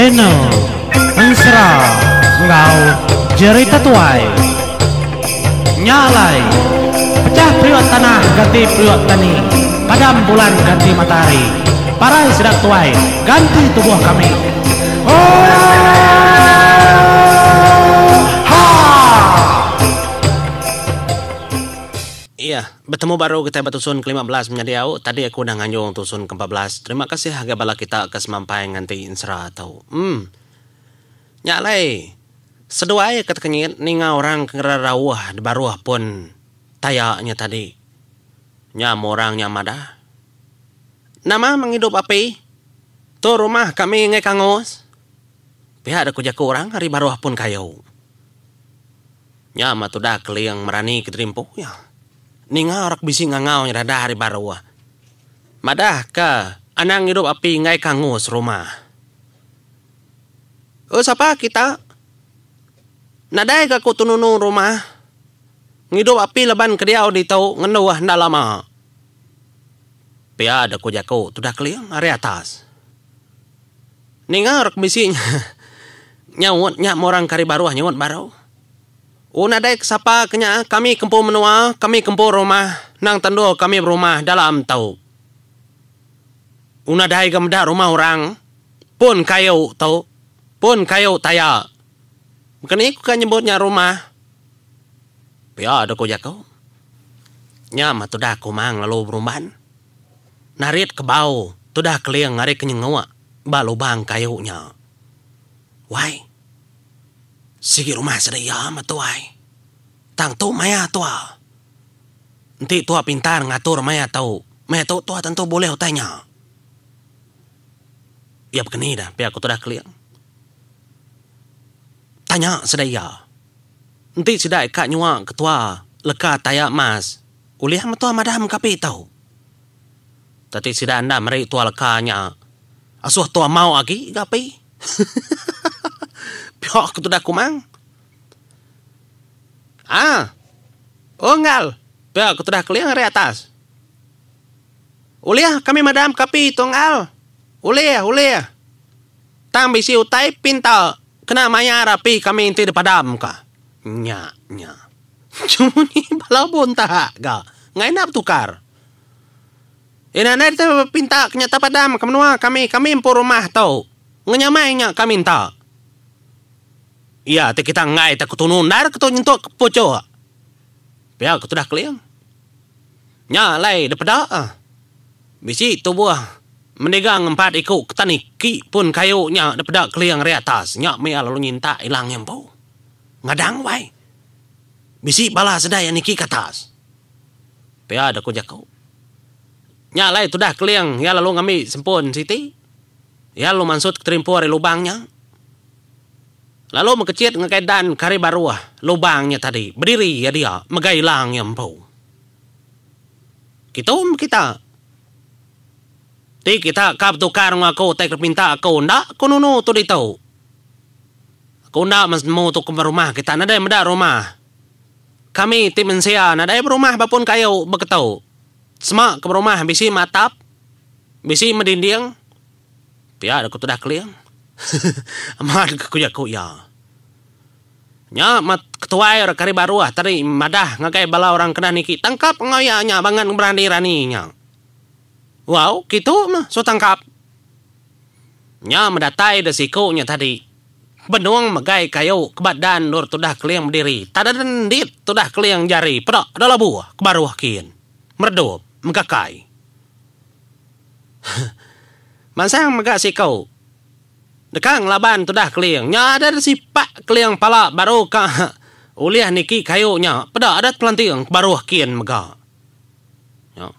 Channel Ensera enggau Jerita Tuai. Nya alai, pecah periuk tanah ganti periuk tani, padam bulan ganti matahari, parai sida tuai ganti tubuh kami. Oohaa! Iya, betemu baru kitai ba tusun ke 15 menyadi au, tadi aku udah nganjung tusun ke 14. Terima kasih agai bala kita ke semampai nganti ensera tu. Em. Nya alai, seduai ke tekenyit ninga orang ke ngererauh di baruh pun taya nya tadi. Nya mu orang nya madah. Nama mengidup api? Tu rumah kami enggai kangus. Pia da ku jaku orang ari baruh pun kayu. Nya mah tudah Keling merani ke diri empu iya. Ninga orang ke bisi ngangau nya dadah ari baruh. Madah ke anang ngidup api enggai ke angus rumah. Oh sapa kita? Nadai ga ku tenunu rumah. Ngidup api laban ke diau ditu ngenduh enda lama. Pia da ku jaku tudah Keling ari atas. Ninga orang ke bisi nyaut nya meh orang ke ari baruh nyaut baru. Oh nadai ke sapa ke nya kami ke empu menua, kami ke empu rumah nang tendu kami berumah dalam tu. Oh nadai ga meda rumah orang pun kayu tu, pun kayu taya. Baka ni ku ka nyebut nya rumah? Pia deh ku jaku. Nya meh tudah Kumang lalu berumban. Narit ke bau tudah Keling ari ke nyenguk ba lubang kayu nya. Wai. Sigi rumah sida iya meh tuai. Tang tu maya tua. Enti tua pintar ngatur maya tu, meh tu tua tentu bulih utai nya. Iya bekeni dah pia ku tudah Keling. Tanya sida iya. Enti sida ika nyua ketua leka taya mas, ulih meh tua madam ke api tu. Tati sida enda meri tua leka nya, asuh tua mau agi ga api. Pia ku tudah Kumang. Ah. Oh enggal, pia ku tudah Keling ari atas. Ulih kami madam ke api tu enggal. Ulih, ulih. Tang bisi utai pinta kena mayar api kami enti dipadam ka. Nya nya. Munyi bala buntak ga. Enggai enda betukar. Ina nadai te pinta ke nyata padam ke menua kami, kami empu rumah tu. Ngenyamai nya kami enta. Iya ti kita enggai te ketunu endar ke tu nyentuk ke puchuk. Pia ke tudah Keling. Nya alai dipeda bisi tubuh mendiga ngempat iku ke tan iki pun kayu nya dipeda Keling ari atas. Nya mih iya lalu nyintak ilang iya empu. Ngadang wai. Bisi bala sedai iya niki ke atas. Pia deh ku jaku. Nya alai tudah Keling iya lalu ngambi sempun siti. Iya lalu mansut keterimpu ari lubang nya. Lalu mekechit ngagai dan ke ari baruh lubang nya tadi bediri iya dia megai ilang iya empu. Kitu meh kita. Ti kita ka betukar enggau aku utai ke dipinta aku enda ku nunu tu ditu. Aku enda meh nemu tu ke rumah kita nadai meda rumah. Kami ti mensia nadai berumah ba pun kayu beketu. Sema ke berumah bisi meh atap, bisi meh dinding. Pia deh ku tudah Keling. Amat ke ku jaku iya. Nya meh ketuai orang kari baruh tadi madah ngagai bala orang kena niki tangkap enggau iya nya bangat berani-rani nya. Wau kitu meh suah tangkap. Nya meh datai deh siku nya tadi. Benung megai kayu ke ba dan endur tudah Keling bediri. Tada dendit tudah Keling jari peda da labuh ke baruh kin. Meredup megakai. Mansang mega siku deka ngelaban tudah Keling. Nya ada sipak Keling pala baru ka ulih niki kayu nya peda ada tepelanting ke baruh kin mega. Nya.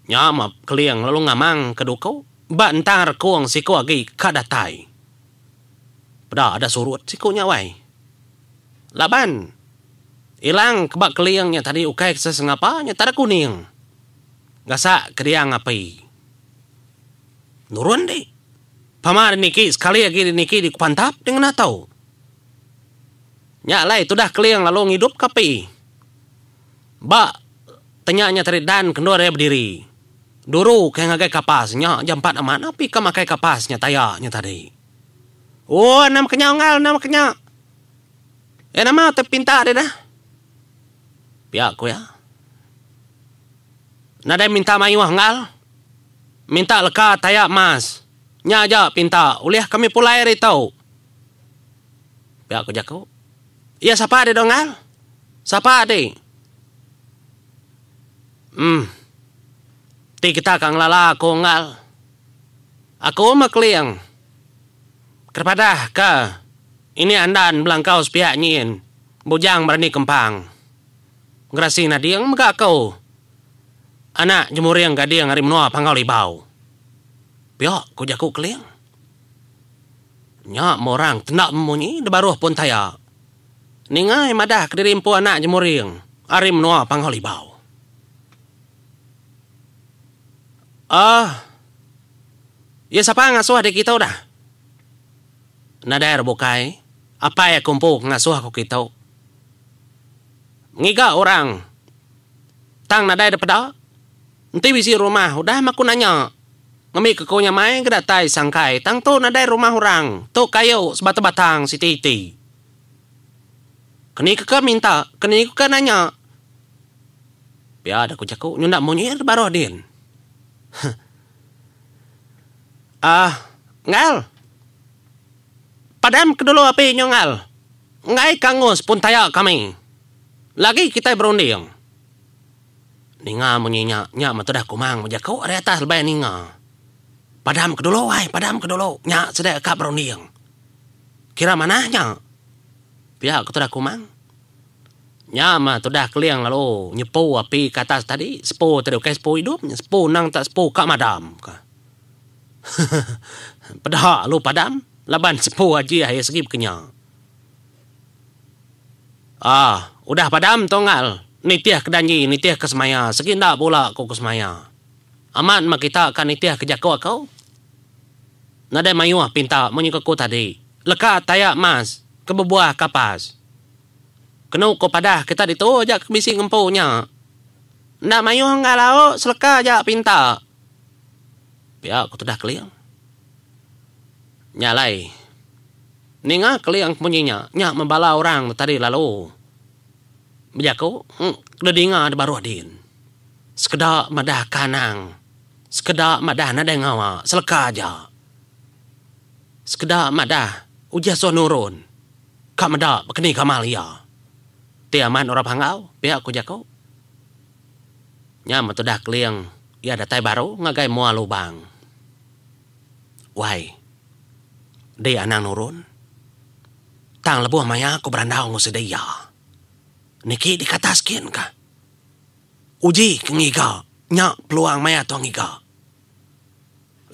Nya meh Keling lalu ngamang ke duku ba entang rekung siku agi ka datai. Peda ada surut siku nya wai. Laban ilang ke ba keling nya tadi ukai ke sesengapa nya tada kuning. Gasak ke diang api. Nurun di. Pama di niki sekali agi di niki di pantap di ngena tau. Nya alai tudah keling lalu ngidup ke api. Ba tenya nya tadi dan ke endur iya bediri. Duru ke ngagai kapas nya jampat amat api ke makai kapas nya taya nya tadi. Oh nama kenya unggal nama kenya. Eh nama utai pinta deh dah. Pia ku iya. Nadai minta mayuh unggal. Minta leka taya mas. Nya aja pinta ulih kami pulai ari tu. Pia ku jaku. Iya sapa deh unggal? Sapa ti? Em. Ti kita ka ngelala aku unggal. Aku meh Keling. Kerepadah ke ini andan belangkau sepiak nyin Bujang Berani Kempang. Gerasi Nading mega aku. Anak Jemuring Gading ari menua Panggau Libau. Pia ku jaku Keling. Nya meh orang tenda memunyi debaruh pun taya. Ninga iya madah kediri empu anak Jemuring ari menua Panggau Libau. Aah. Iya sapa ngasuh dek kitu dah. Nadai orang bukai, apai aku empu ke ngasuh aku kitu. Ngiga orang tang nadai dep peda. Enti bisi rumah udah meh aku nanya. Ngambi ke ku nyamai ke datai sangkai tang tu nadai rumah orang, tu kayu sebatang-batang siti-iti. Keni ke ka minta, keni ke ka nanya. Pia da ku jaku nyunda munyi da baruh din. Huh. Ah, ngal. Padam ke dulu api nyu ngal. Enggai ka angus pun taya kami. Lagi kitai berunding. Ninga munyi nya, nya meh tudah Kumang bejaku ari atas lebai ninga. Padam ke dulu ai, padam ke dulu. Nya sida ka berunding. Kira manah nya. Pia ku tudah Kumang. Nya mah tudah Keling lalu nyepu api ke atas tadi, sepu tadi ukai sepu idup nya, sepu endang tak sepu ka madam ka. Peda lalu padam laban sepu ajih iya segi bekenya. Aaa udah padam tu ngal nitih ke danji nitih ke semaya segi enda bula ku ke semaya. Amat mah kita ka nitih ke jaku aku. Nadai mayuh pinta munyi ke ku tadi. Leka taya mas ke bebuah kapas. Kenu ko padah kita ditu aja ke bisi ngempu nya. Enda mayuh enggai lau seleka aja pinta. Pia ko tudah Keling. Nya alai ninga Keling ke munyi nya, nya meh bala orang tadi lalu bejaku dedinga da baruh din. Sekeda madah ke anang, sekeda madah nadai ngawa seleka aja. Sekeda madah ujih suah nurun. Ka meda bekeni gamal iya. Ti amat orang Panggau, pia ku jaku. Nya meh tudah Keling iya datai baru ngagai mua lubang. Wai. Di anang nurun. Tang lebuh maya ku berandau enggau sida iya. Niki di katas kin ka. Uji ke ngiga nya peluang maya tuah ngiga.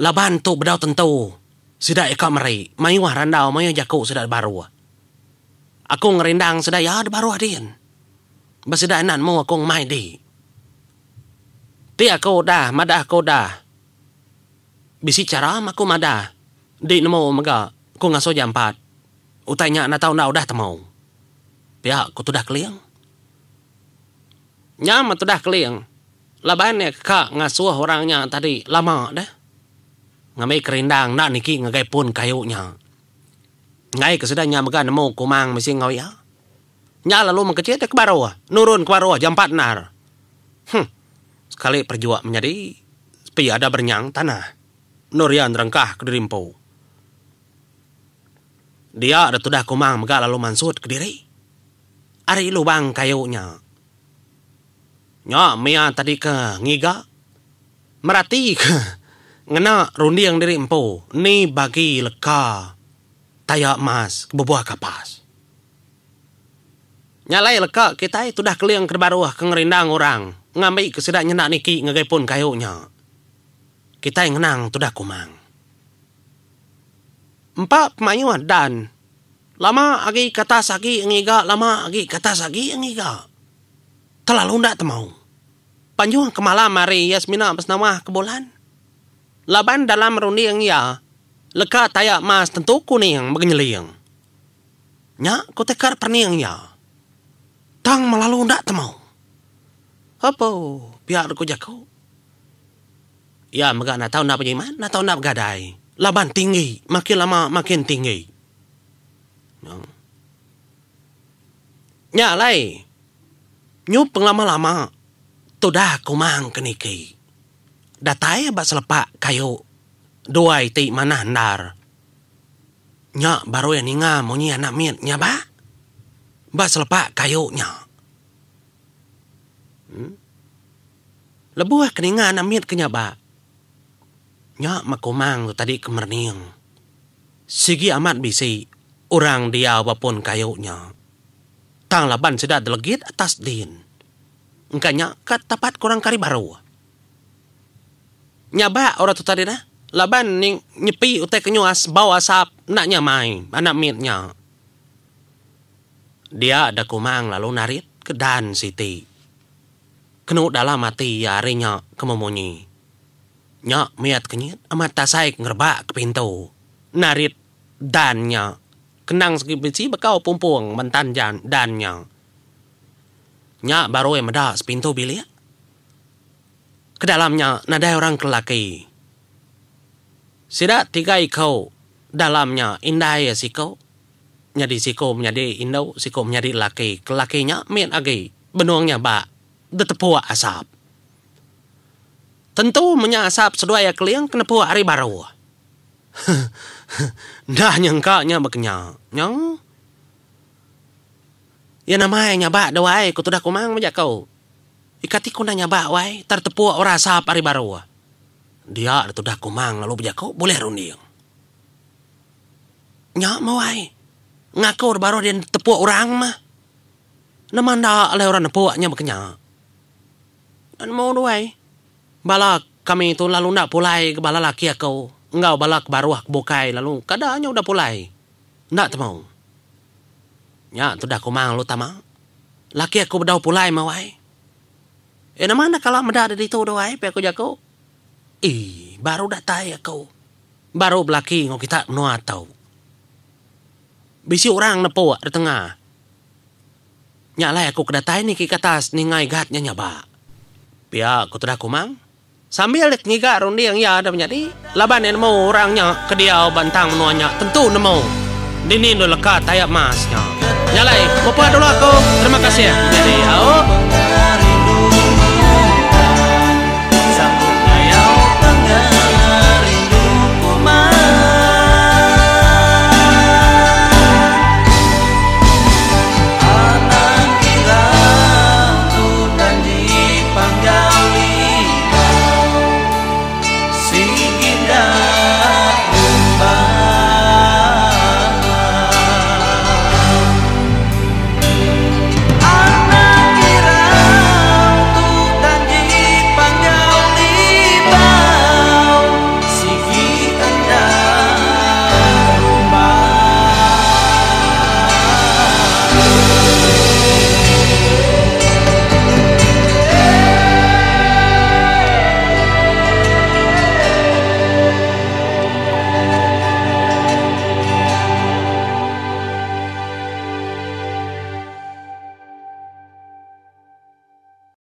Laban tu bedau tentu sida ika meri mayuh randau mayuh jaku sida da baruh. Aku ngerindang sida iya da baruh din. Ba sida enda nemu aku ngemai di. Ti aku udah madah aku udah bisi chara meh aku madah di nemu mega ku ngasuh jampat utai nya enda tau enda udah temu. Pia ku tudah Keling. Nya meh tudah Keling. Laban iya ka ngasuh orang nya tadi lama deh. Ngambi kerindang enda niki ngagai pun kayu nya. Enggai ke sida nya mega nemu Kumang bisi enggau iya. Nya lalu mengkechit iya ke baruh, nurun ke baruh jampat endar. Huh. Sekali perejuk menyadi sepi ada berenyang tanah. Endur iya nerengkah kediri empu. Dia da tudah Kumang mega lalu mansut kediri ari lubang kayu nya. Nya mia tadi ke ngiga merati ke ngena runding diri empu ni bagi leka taya emas ke bebuah kapas. Nya alai leka kitai tudah keling ke baruh ke ngerindang orang ngambi ke sida nyenda niki ngagai pun kayu nya. Kitai ngenang tudah Kumang. Empa pemayuh dan lama agi ke atas agi ngiga lama agi ke atas agi ngiga. Kelalu enda temau. Panjung ke malam hari iya semina besenawah ke bulan. Laban dalam runding iya, leka taya emas tentu kuning begenyeling. Nya ku tekar perening iya. Tang melalu enda temau. Apo, pia ku jaku. Iya mega enda tau enda bejimat, enda tau enda begadai. Laban tinggi, makin lama makin tinggi. Nya alai nyup pengelama-lama tudah Kumang ke niki. Datai ba selepak kayu dua iti manah endar. Nya baru iya ninga munyi anak mit nya ba ba selepak kayu nya. Lebuh ke ninga anak mit ke nya ba, nya meh Kumang tu tadi ke merening. Sigi amat bisi orang diau ba pun kayu nya. Tang laban sida delegit atas din. Engka nya ka tapat ke orang ke ari baruh. Nyabak orang tu tadi dah laban nyepi utai ke nyu bau asap enda nyamai anak mit nya. Dia da Kumang lalu narit ke dan siti. Kenu dalam ati iya ari nya ke memunyi. Nya mih tekenyit amat tasai ke ngerebak ke pintu narit dan nya. Kenang segi bisi bekau pumpung mentan dan nya. Nya baru iya meda sepintu bilik. Ke dalam nya nadai orang ke lelaki. Sida tiga iku dalam nya indai iya siku, nyadi siku menyadi indu, siku menyadi lelaki. Ke lelaki nya mit agi benung nya ba ditepuk asap. Tentu menya asap seduai iya keling ke nepuk ari baruh. Enda nyangka nya baka nya. Nya. Iya nama iya nyabak deh wai ku tudah Kumang bejaku. Ika ti ku enda nyabak wai tar tepuk orang asap ari baruh. Dia deh tudah Kumang lalu bejaku bulih runding. Nya meh wai. Ngaku da baruh dia tepuk orang mah. Nama enda alai orang nepuk nya baka nya. Enda nemu deh wai. Bala kami tu lalu enda pulai ga bala laki aku enggau bala ke baruh ke bukai lalu kada nya udah pulai. Enda temu. Nya tudah Kumang lalu tama. Laki aku bedau pulai meh wai. Eh nama enda kala meda deh ditu deh wai pia ku jaku. Ii baru datai aku. Baru belaki enggau kita menua tu. Bisi orang nepuk da tengah. Nya alai aku ke datai niki ke atas ninga igat nya nyabak. Pia ku tudah Kumang. Sambil dek ngiga runding iya da menyadi, laban iya nemu orang nya ke diau ba entang menua nya tentu nemu dini endur leka tayap mas nya. Nya alai, mupah dulu aku. Terima kasih menyadi. Au.